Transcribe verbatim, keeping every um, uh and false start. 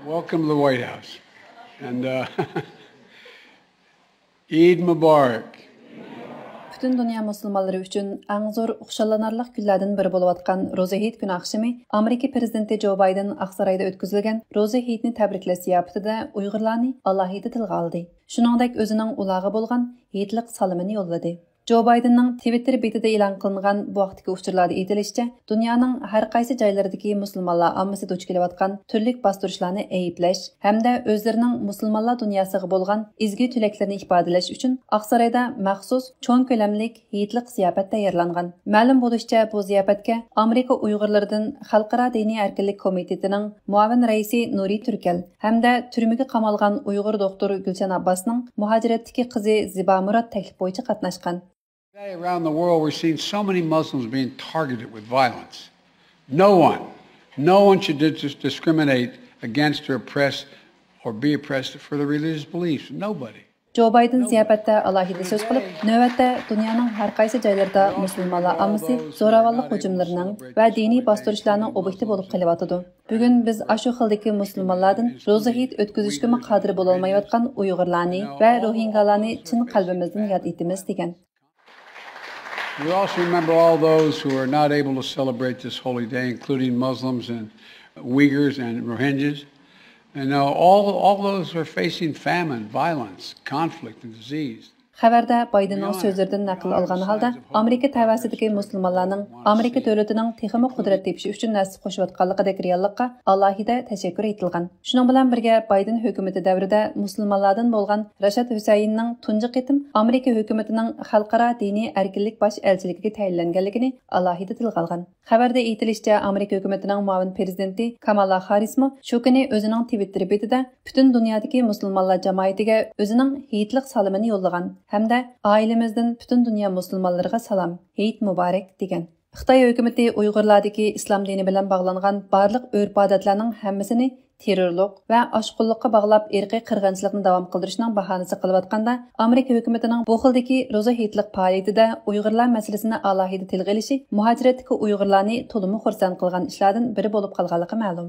Welcome to the White House. And uh, Eid Mubarak. پۈتۈن دۇنيا مۇسۇلمانلىرى ئۈچۈن ئەڭ زور خۇشاللىنارلىق كۈنلەردىن بىرى بولۇۋاتقان روزا ھېيت كۈنى ئاخشىمى ئامېرىكا پىرېزىدېنتى جو بايدېن ئاقسارايدا ئۆتكۈزۈلگەن روزا ھېيتنى تەبرىكلەش زىياپىتىدە ئۇيغۇرلارنى ئالاھىدە تىلغا ئالدى. شۇنىڭدەك ئۆزىنىڭ ئۇلارغا بولغان ھېيتلىق سالىمىنى يوللىدى. جو بايدېننىڭ تىۋىتتېر بېتىدە ئېلان قىلىنغان بۇ ھەقتىكى ئۇچۇرلاردا ئېيتىلىشىچە، دۇنيانىڭ ھەر قايسى جايلىرىدىكى مۇسۇلمانلار ئاممىسى دۇچ كېلىۋاتقان تۈرلۈك باستۇرۇشلارنى ئەيىبلەش ھەمدە ئۆزلىرىنىڭ مۇسۇلمانلار دۇنياسىغا بولغان ئىزگۈ تىلەكلىرىنى ئىپادىلەش ئۈچۈن ئاقسارايدا مەخسۇس چوڭ كۆلەملىك ھېيتلىق زىياپەت تەييارلانغان. مەلۇم بولۇشىچە، بۇ زىياپەتكە ئامېرىكا ئۇيغۇرلىرىدىن خەلقئارا دىنىي ئەركىنلىك كومىتېتىنىڭ مۇئاۋىن رەئىسى نۇرى تۈركەل ھەمدە تۈرمىگە قامالغان ئۇيغۇر دوختۇر گۈلشەن ئابباسنىڭ مۇھاجىرەتتىكى قىزى زىبا مۇرات تەكلىپ بويىچە قاتناشقان. Today, around the world, we're seeing so many Muslims being targeted with violence. No one, no one should dis- discriminate against or oppress or be oppressed for their religious beliefs. Nobody. جو بايدېن زىياپەتتە ئالاھىدە سۆز قىلىپ، نۆۋەتتە دۇنيانىڭ ھەر قايسى جايلىرىدا مۇسۇلمانلار ئاممىسى زوراۋانلىق ھۇجۇملىرىنىڭ ۋە دىنىي باستۇرۇشلارنىڭ ئوبيېكتى بولۇپ قېلىۋاتىدۇ. بۈگۈن بىز ئاشۇ خىلدىكى مۇسۇلمانلاردىن روزا ھېيت ئۆتكۈزۈشكىمۇ قادىر بولالمايۋاتقان ئۇيغۇرلارنى ۋە روھىنگالارنى چىن قەلبىمىزدىن ياد ئېتىمىز، دېگەن. We also remember all those who are not able to celebrate this holy day, including Muslims and Uyghurs and Rohingyas. And now all, all those who are facing famine, violence, conflict, and disease. خەۋەردە بايدېننىڭ سۆزلىرىدىن نەقىل ئالغان ھالدا، ئامېرىكا تەۋەسىدىكى مۇسۇلمانلارنىڭ ئامېرىكا دۆلىتىنىڭ تېخىمۇ قۇدرەت تېپىشى ئۈچۈن ھەسسە قوشۇۋاتقانلىقىدەك رېئاللىققا ئالاھىدە تەشەككۈر ئېيتىلغان. شۇنىڭ بىلەن بىرگە، بايدېن ھۆكۈمىتى دەۋرىدە مۇسۇلمانلاردىن بولغان رەشاد ھۈسەيىننىڭ تۇنجى قېتىم ئامېرىكا ھۆكۈمىتىنىڭ خەلقئارا دىنىي ئەركىنلىك باش ئەلچىلىكىگە تەيىنلەنگەنلىكىنى ئالاھىدە تىلغا ئالغان. خەۋەردە ئېيتىلىشىچە، ئامېرىكا ھۆكۈمىتىنىڭ مۇئاۋىن پىرېزىدېنتى كامالا خاررىسمۇ شۇ كۈنى ئۆزىنىڭ تىۋىتتېر بېتىدە پۈتۈن دۇنيادىكى مۇسۇلمانلار جامائىتىگە ئۆزىنىڭ ھېيتلىق سالىمىنى يوللىغان ھەمدە ئائىلىمىزدىن پۈتۈن دۇنيا مۇسۇلمانلىرىغا سالام، ھېيت مۇبارەك، دېگەن. خىتاي ھۆكۈمىتى ئۇيغۇرلاردىكى ئىسلام دىنى بىلەن باغلانغان بارلىق ئۆرپ-ئادەتلەرنىڭ ھەممىسىنى تېررورلۇق ۋە ئاشقۇنلۇققا باغلاپ ئىرقىي قىرغىنچىلىقنى داۋام قىلدۇرۇشنىڭ باھانىسى قىلىۋاتقاندا، ئامېرىكا ھۆكۈمىتىنىڭ بۇ خىلدىكى روزا ھېيتلىق پائالىيىتىدە ئۇيغۇرلار مەسىلىسىنى ئالاھىدە تىلغا ئېلىشى مۇھاجىرەتتىكى ئۇيغۇرلارنى تولىمۇ خۇرسەن قىلغان ئىشلاردىن بىرى بولۇپ قالغانلىقى مەلۇم.